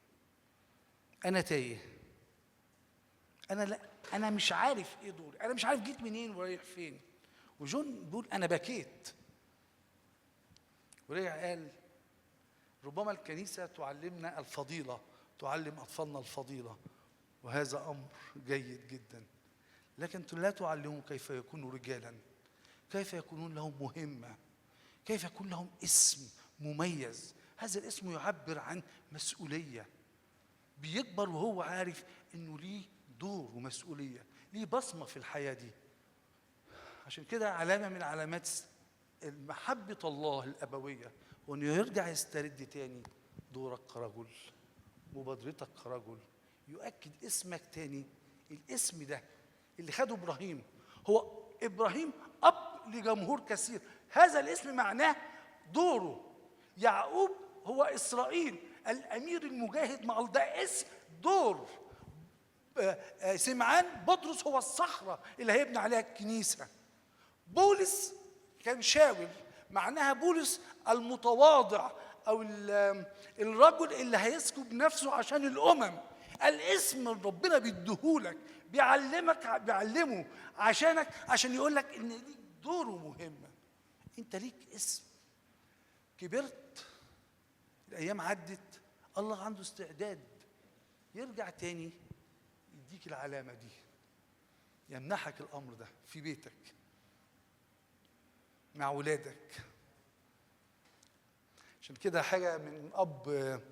أنا تايه، أنا لا، أنا مش عارف إيه دوري، أنا مش عارف جيت منين ورايح فين. وجون بيقول أنا بكيت. ورجع قال ربما الكنيسة تعلمنا الفضيلة، تعلم أطفالنا الفضيلة، وهذا أمر جيد جدا، لكن لا تعلمهم كيف يكونوا رجالا، كيف يكونون لهم مهمة، كيف يكون لهم اسم مميز. هذا الاسم يعبر عن مسؤولية. بيكبر وهو عارف إنه ليه دور ومسؤولية، ليه بصمة في الحياة دي. عشان كده علامة من علامات محبة الله الأبوية هو إنه يرجع يسترد تاني دورك كرجل، مبادرتك كرجل، يؤكد اسمك تاني. الاسم ده اللي خده إبراهيم، هو إبراهيم أب لجمهور كثير، هذا الاسم معناه دوره. يعقوب هو إسرائيل الأمير المجاهد مع الله، ده اسم دور. سمعان بطرس هو الصخرة اللي هيبني عليها الكنيسة. بولس كان شاول، معناها بولس المتواضع أو الرجل اللي هيسكب نفسه عشان الأمم. الاسم اللي ربنا بيديهولك بيعلمك، بيعلمه عشانك، عشان يقولك إن ليك دور ومهمة، أنت ليك اسم. كبرت، الأيام عدت، الله عنده استعداد يرجع تاني يديك العلامة دي، يمنحك الأمر ده في بيتك مع ولادك. عشان كده حاجة من أب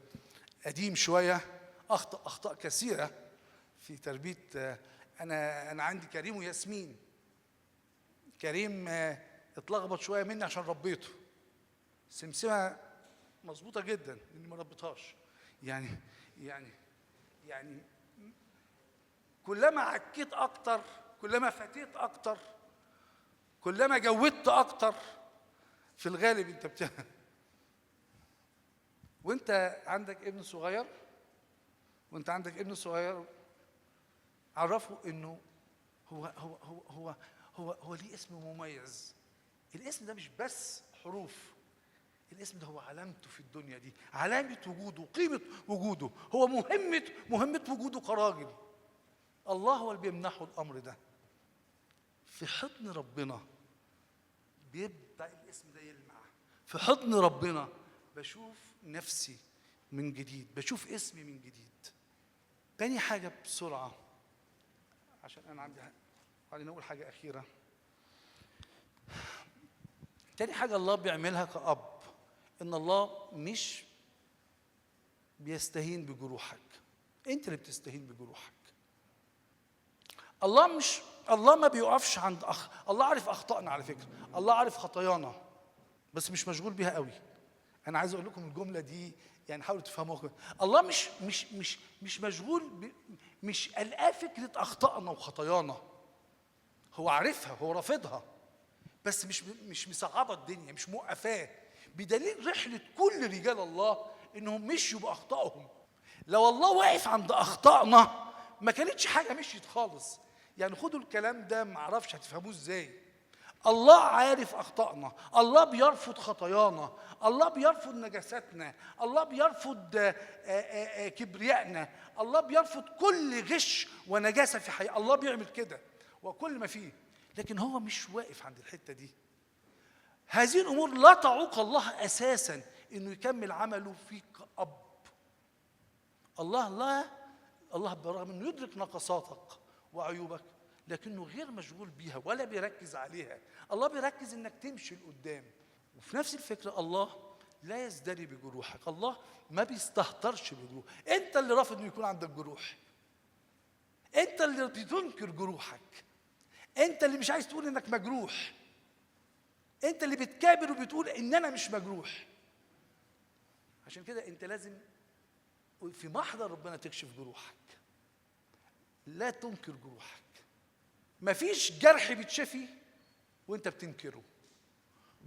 قديم شوية أخطأ أخطاء كثيرة في تربية. أنا عندي كريم وياسمين. كريم اتلخبط شوية مني عشان ربيته. سمسمة مظبوطة جدا إني ما ربيتهاش. يعني يعني يعني كلما عكيت أكتر، كلما فاتيت أكتر، كلما جودت أكتر، في الغالب أنت وأنت عندك ابن صغير، وأنت عندك ابن صغير، عرفه إنه هو هو هو هو هو هو ليه اسم مميز. الاسم ده مش بس حروف، الاسم ده هو علامته في الدنيا دي، علامة وجوده، قيمة وجوده، هو مهمة وجوده كراجل. الله هو اللي بيمنحه الأمر ده. في حضن ربنا بيبدأ الاسم ده يلمع. في حضن ربنا بشوف نفسي من جديد، بشوف اسمي من جديد. تاني حاجة بسرعة عشان أنا عندي بعدين أقول حاجة أخيرة. تاني حاجة الله بيعملها كأب، إن الله مش بيستهين بجروحك، أنت اللي بتستهين بجروحك. الله ما بيقفش عند الله عارف أخطائنا على فكرة، الله عارف خطايانا، بس مش مشغول بيها قوي. أنا عايز أقول لكم الجملة دي يعني حاولوا تفهموها. الله مش مش مش مش مشغول مش قلقان فكرة أخطائنا وخطايانا، هو عارفها، هو رافضها، بس مش مصعبة الدنيا، مش موقفاه. بدليل رحلة كل رجال الله إنهم مشوا بأخطائهم. لو الله واقف عند أخطائنا ما كانتش حاجة مشيت خالص. يعني خدوا الكلام ده، معرفش هتفهموه إزاي. الله عارف أخطائنا، الله بيرفض خطايانا، الله بيرفض نجاساتنا، الله بيرفض كبريائنا، الله بيرفض كل غش ونجاسة في حياتنا. الله بيعمل كده وكل ما فيه، لكن هو مش واقف عند الحتة دي. هذه الأمور لا تعوق الله أساساً إنه يكمل عمله فيك أب. الله لا، الله برغم إنه يدرك نقصاتك وعيوبك، لكنه غير مشغول بيها ولا بيركز عليها. الله بيركز إنك تمشي لقدام. وفي نفس الفكرة الله لا يزدري بجروحك، الله ما بيستهترش بجروح. أنت اللي رافض إنه يكون عندك جروح، أنت اللي بتنكر جروحك، أنت اللي مش عايز تقول إنك مجروح، أنت اللي بتكابر وبتقول إن أنا مش مجروح. عشان كده أنت لازم في محضر ربنا تكشف جروحك، لا تنكر جروحك. مفيش جرح بتشفي وانت بتنكره.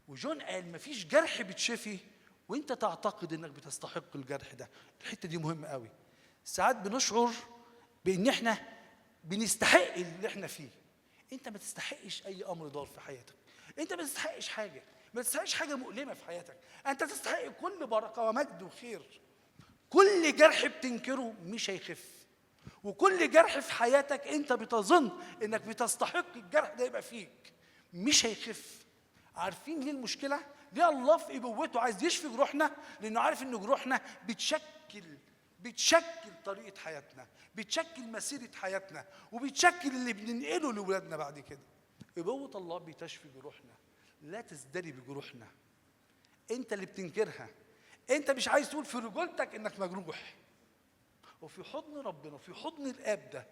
وجون قال مفيش جرح بتشفي وانت تعتقد انك بتستحق الجرح ده. الحتة دي مهمة قوي. ساعات بنشعر بان احنا بنستحق اللي احنا فيه. انت ما تستحقش اي امر ضار في حياتك، انت ما تستحقش حاجة، ما تستحقش حاجة مؤلمة في حياتك، انت تستحق كل بركة ومجد وخير. كل جرح بتنكره مش هيخف، وكل جرح في حياتك انت بتظن انك بتستحق الجرح ده يبقى فيك مش هيخف. عارفين ليه المشكلة؟ ليه الله في ابوته عايز يشفي جروحنا؟ لانه عارف ان جروحنا بتشكل بتشكل طريقة حياتنا، بتشكل مسيرة حياتنا، وبتشكل اللي بننقله لأولادنا بعد كده. أبوة الله بتشفي جروحنا، لا تزدري بجروحنا. أنت اللي بتنكرها، أنت مش عايز تقول في رجولتك إنك مجروح. وفي حضن ربنا، في حضن الآب ده،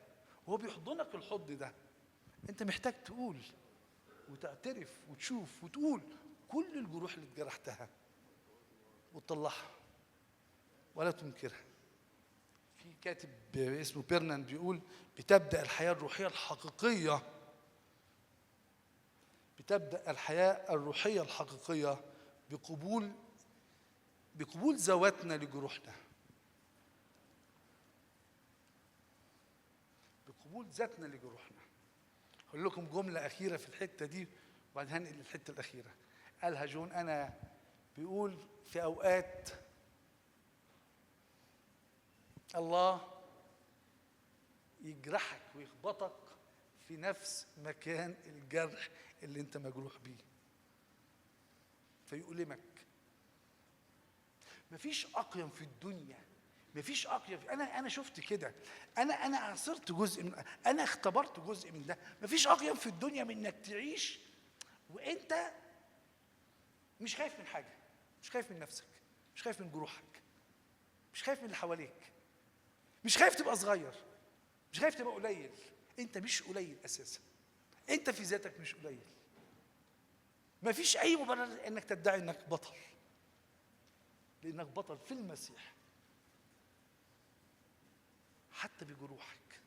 وهو بيحضنك الحضن ده، أنت محتاج تقول وتعترف وتشوف وتقول كل الجروح اللي اتجرحتها وتطلعها ولا تنكرها. في كاتب اسمه بيرنان بيقول بتبدأ الحياة الروحية الحقيقية، بتبدأ الحياة الروحية الحقيقية بقبول ذواتنا لجروحنا، بقبول ذاتنا لجروحنا. هقول لكم جملة أخيرة في الحتة دي وبعدين هنقل للحتة الأخيرة. قالها جون أنا، بيقول في أوقات الله يجرحك ويخبطك في نفس مكان الجرح اللي انت مجروح بيه فيؤلمك. مفيش أقيم في الدنيا، مفيش أقيم في... أنا شفت كده، أنا عاصرت جزء من، أنا اختبرت جزء من ده. مفيش أقيم في الدنيا من إنك تعيش وأنت مش خايف من حاجة، مش خايف من نفسك، مش خايف من جروحك، مش خايف من اللي حواليك، مش خايف تبقى صغير، مش خايف تبقى قليل. أنت مش قليل أساسا، أنت في ذاتك مش قليل. مفيش أي مبرر إنك تدعي إنك بطل، لأنك بطل في المسيح حتى بجروحك.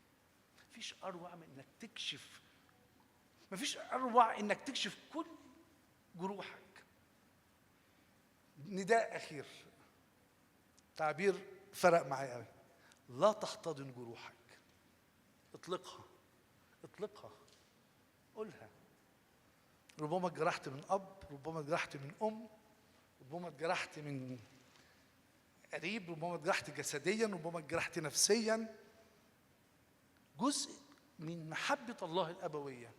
مفيش أروع من إنك تكشف، مفيش أروع إنك تكشف كل جروحك. نداء أخير، تعبير فرق معايا قوي: لا تحتضن جروحك، اطلقها، اطلقها، قولها. ربما اتجرحت من أب، ربما اتجرحت من أم، ربما اتجرحت من قريب، ربما اتجرحت جسديا، ربما اتجرحت نفسيا. جزء من محبة الله الأبوية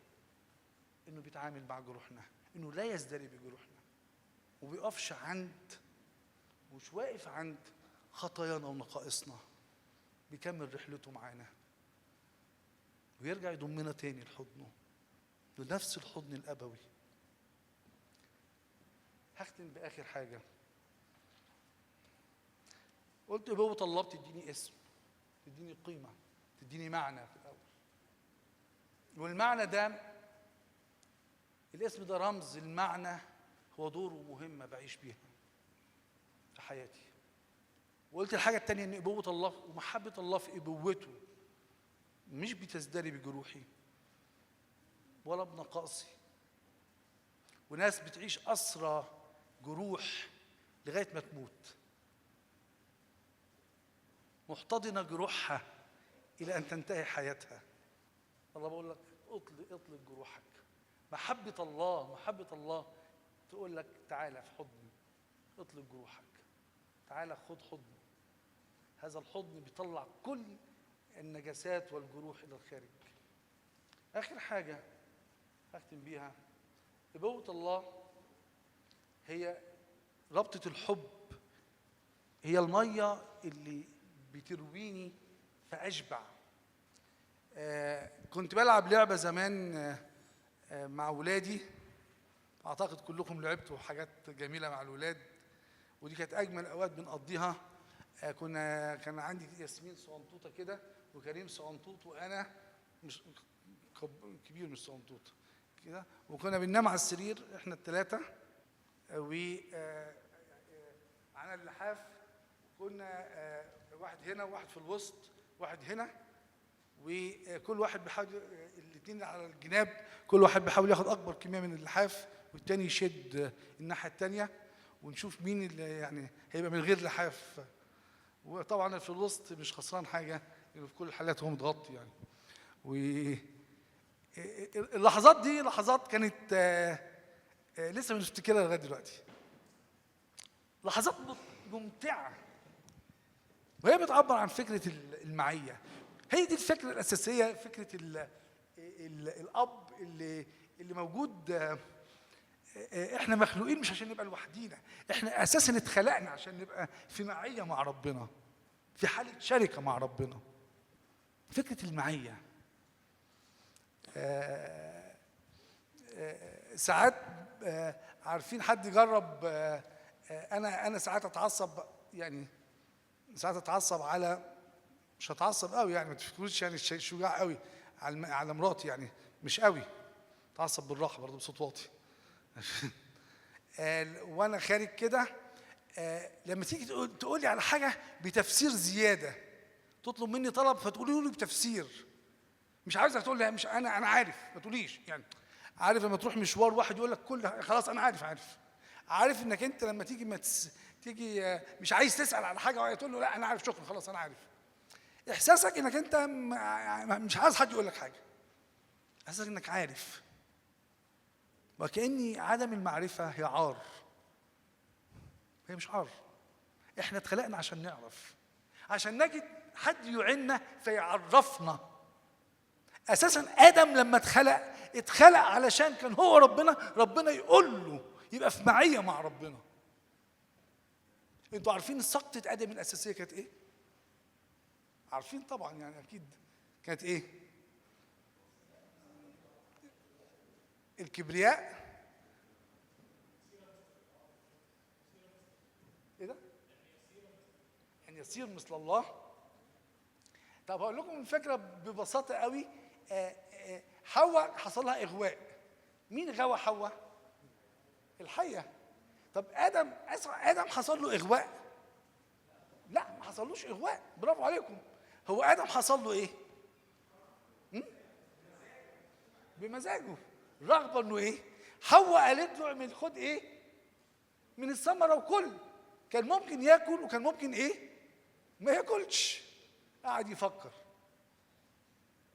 إنه بيتعامل مع جروحنا، إنه لا يزدري بجروحنا، وبيقفش عند، مش واقف عند خطايانا ونقائصنا، بيكمل رحلته معانا ويرجع يضمنا تاني لحضنه، لنفس الحضن الأبوي. هختم بآخر حاجة. قلت أبوة الله بتديني اسم، تديني قيمة، تديني معنى في الأول، والمعنى ده، الاسم ده رمز المعنى، هو دور ومهمة بعيش بيها في حياتي. وقلت الحاجة التانية إن أبوة الله ومحبة الله في أبوته مش بتزدري بجروحي ولا بنقائصي. وناس بتعيش أسرى جروح لغاية ما تموت، محتضنة جروحها إلى أن تنتهي حياتها. الله بقول لك اطلق جروحك. محبة الله، محبة الله تقول لك تعالى في حضني، اطلق جروحك، تعالى خد حضني. هذا الحضن بيطلع كل النجاسات والجروح إلى الخارج. آخر حاجة أختم بيها، أبوة الله هي ربطة الحب، هي المية اللي بترويني فأشبع. كنت بلعب لعبة زمان مع ولادي، أعتقد كلكم لعبتوا حاجات جميلة مع الولاد، ودي كانت أجمل أوقات بنقضيها. كان عندي ياسمين صغنطوطة كده، وكريم صغنطوط، وأنا مش كبير، مش صغنطوط كده، وكنا بننام على السرير إحنا الثلاثة، و على اللحاف. كنا واحد هنا وواحد في الوسط واحد هنا، وكل واحد بيحاول، الاثنين على الجناب، كل واحد بيحاول ياخد اكبر كمية من اللحاف، والتاني يشد الناحية الثانية، ونشوف مين اللي يعني هيبقى من غير لحاف. وطبعا في الوسط مش خسران حاجة، لانه في كل الحالات هو متغطي يعني. و اللحظات دي لحظات كانت لسه بنفتكرها لغاية دلوقتي، لحظات ممتعة، وهي بتعبر عن فكرة المعية. هي دي الفكرة الاساسية، فكرة ال ال الاب اللي موجود. احنا مخلوقين مش عشان نبقى لوحدينا، احنا اساسا اتخلقنا عشان نبقى في معية مع ربنا، في حالة شركة مع ربنا. فكرة المعية. ساعات عارفين حد جرب؟ أنا ساعات أتعصب، يعني ساعات أتعصب على، مش هتعصب قوي يعني، ما تفكروش يعني شجاع قوي على مراتي، يعني مش قوي، اتعصب بالراحة برضه بصوت واطي. وانا خارج كده، لما تيجي تقول لي على حاجة بتفسير زيادة، تطلب مني طلب فتقولي لي بتفسير، مش عايزك تقول لي مش انا عارف، ما تقوليش يعني. عارف لما تروح مشوار واحد يقول لك كل خلاص انا عارف انك انت لما تيجي ما تيجي مش عايز تسال على حاجة تقول له لا انا عارف، شكرا خلاص انا عارف. احساسك انك انت مش عايز حد يقول لك حاجة، احساسك انك عارف. وكأني عدم المعرفة هي عار. هي مش عار، احنا اتخلقنا عشان نعرف، عشان نجد حد يعيننا فيعرفنا. اساسا ادم لما اتخلق علشان كان هو ربنا، ربنا يقول له، يبقى في معية مع ربنا. انتوا عارفين سقطه ادم الاساسية كانت ايه؟ عارفين طبعا يعني اكيد. كانت ايه؟ الكبرياء. ايه ده؟ ان يصير مثل الله. طب هقول لكم الفكرة ببساطة قوي. حواء حصل لها اغواء. مين غوى حواء؟ الحية. طب ادم حصل له اغواء؟ لا، ما حصلوش اغواء. برافو عليكم. هو ادم حصل له ايه؟ بمزاجه، رغبة انه ايه؟ حواء قالت له اعمل، خد ايه؟ من الثمرة وكل. كان ممكن ياكل وكان ممكن ايه؟ ما ياكلش. قعد يفكر،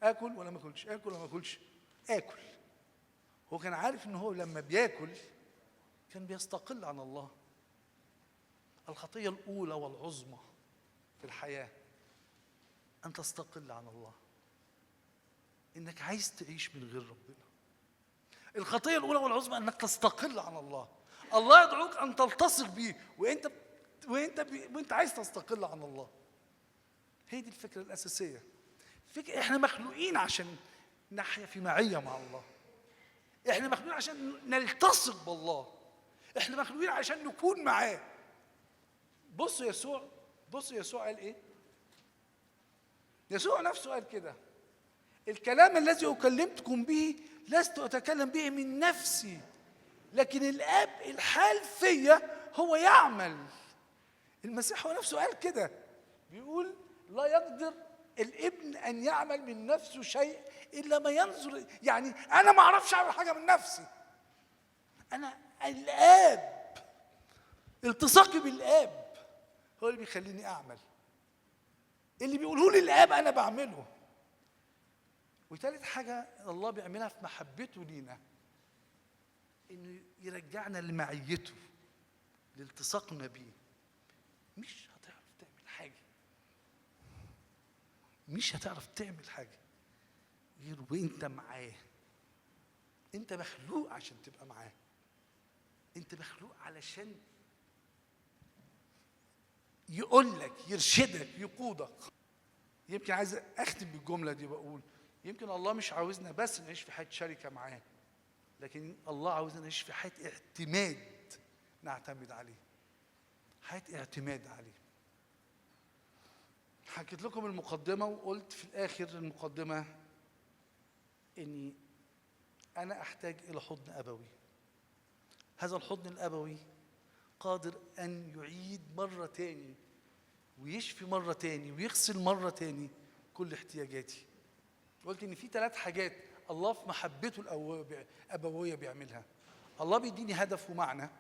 اكل ولا ما اكلش، اكل ولا ما اكلش، اكل. هو كان عارف ان هو لما بياكل كان بيستقل عن الله. الخطية الاولى والعظمى في الحياة ان تستقل عن الله، انك عايز تعيش من غير ربنا. الخطية الاولى والعظمى انك تستقل عن الله. الله يدعوك ان تلتصق بيه وانت وانت عايز تستقل عن الله. هي دي الفكرة الاساسية. فكرة احنا مخلوقين عشان نحيا في معية مع الله. احنا مخلوقين عشان نلتصق بالله. احنا مخلوقين عشان نكون معاه. بصوا يسوع قال ايه؟ يسوع نفسه قال كده: الكلام الذي أكلمتكم به لست أتكلم به من نفسي، لكن الآب الحال فيا هو يعمل. المسيح هو نفسه قال كده، بيقول لا يقدر الابن أن يعمل من نفسه شيء إلا ما ينظر. يعني أنا ما أعرفش أعمل حاجة من نفسي، أنا الآب، التصاقي بالآب هو اللي بيخليني أعمل. اللي بيقوله لي الآب أنا بعمله. وثالث حاجة الله بيعملها في محبته لينا، إنه يرجعنا لمعيته، لالتصاقنا بيه. مش هتعرف تعمل حاجة، مش هتعرف تعمل حاجة غير وإنت معاه. أنت مخلوق عشان تبقى معاه، أنت مخلوق علشان يقول لك، يرشدك، يقودك. يمكن عايز أختم بالجملة دي، بقول يمكن الله مش عاوزنا بس نعيش في حياة شركة معاه، لكن الله عاوزنا نعيش في حياة اعتماد، نعتمد عليه، حياة اعتماد عليه. حكيت لكم المقدمة وقلت في الآخر المقدمة إني أنا أحتاج إلى حضن أبوي. هذا الحضن الأبوي قادر أن يعيد مرة تاني ويشفي مرة تاني ويغسل مرة تاني كل احتياجاتي. قلت إن في 3 حاجات الله في محبته الأبوية بيعملها. الله بيديني هدف ومعنى.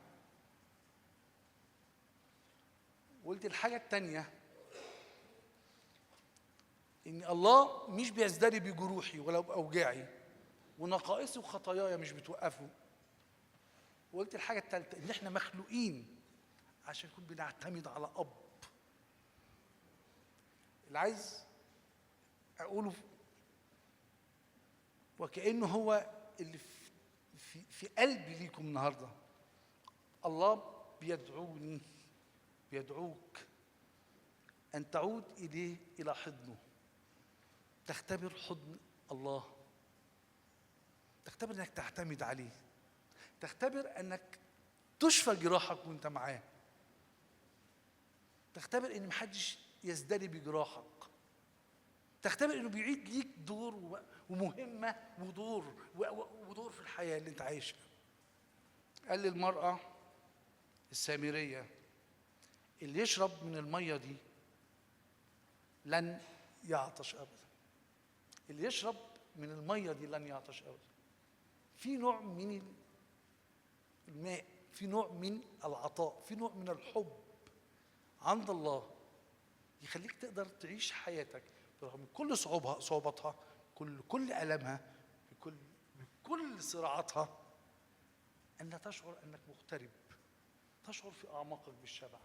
وقلت الحاجة التانية إن الله مش بيزدري بجروحي ولا بأوجاعي، ونقائصي وخطاياي مش بتوقفه. وقلت الحاجة التالتة إن إحنا مخلوقين عشان نكون بنعتمد على أب. اللي عايز أقوله وكأنه هو اللي في قلبي ليكم النهارده، الله بيدعوني، بيدعوك أن تعود إليه، إلى حضنه، تختبر حضن الله، تختبر أنك تعتمد عليه، تختبر أنك تشفى جراحك وأنت معاه، تختبر أن محدش يزدري بجراحك، تختبر أنه بيعيد ليك دور ومهمة ودور ودور في الحياة اللي أنت عايشها. قال للمرأة السامرية اللي يشرب من المية دي لن يعطش أبدا، اللي يشرب من المية دي لن يعطش أبدا. في نوع من الماء، في نوع من العطاء، في نوع من الحب عند الله يخليك تقدر تعيش حياتك برغم كل صعوبتها، كل ألمها، بكل صراعاتها، أن لا تشعر أنك مغترب، تشعر في أعماقك بالشبع.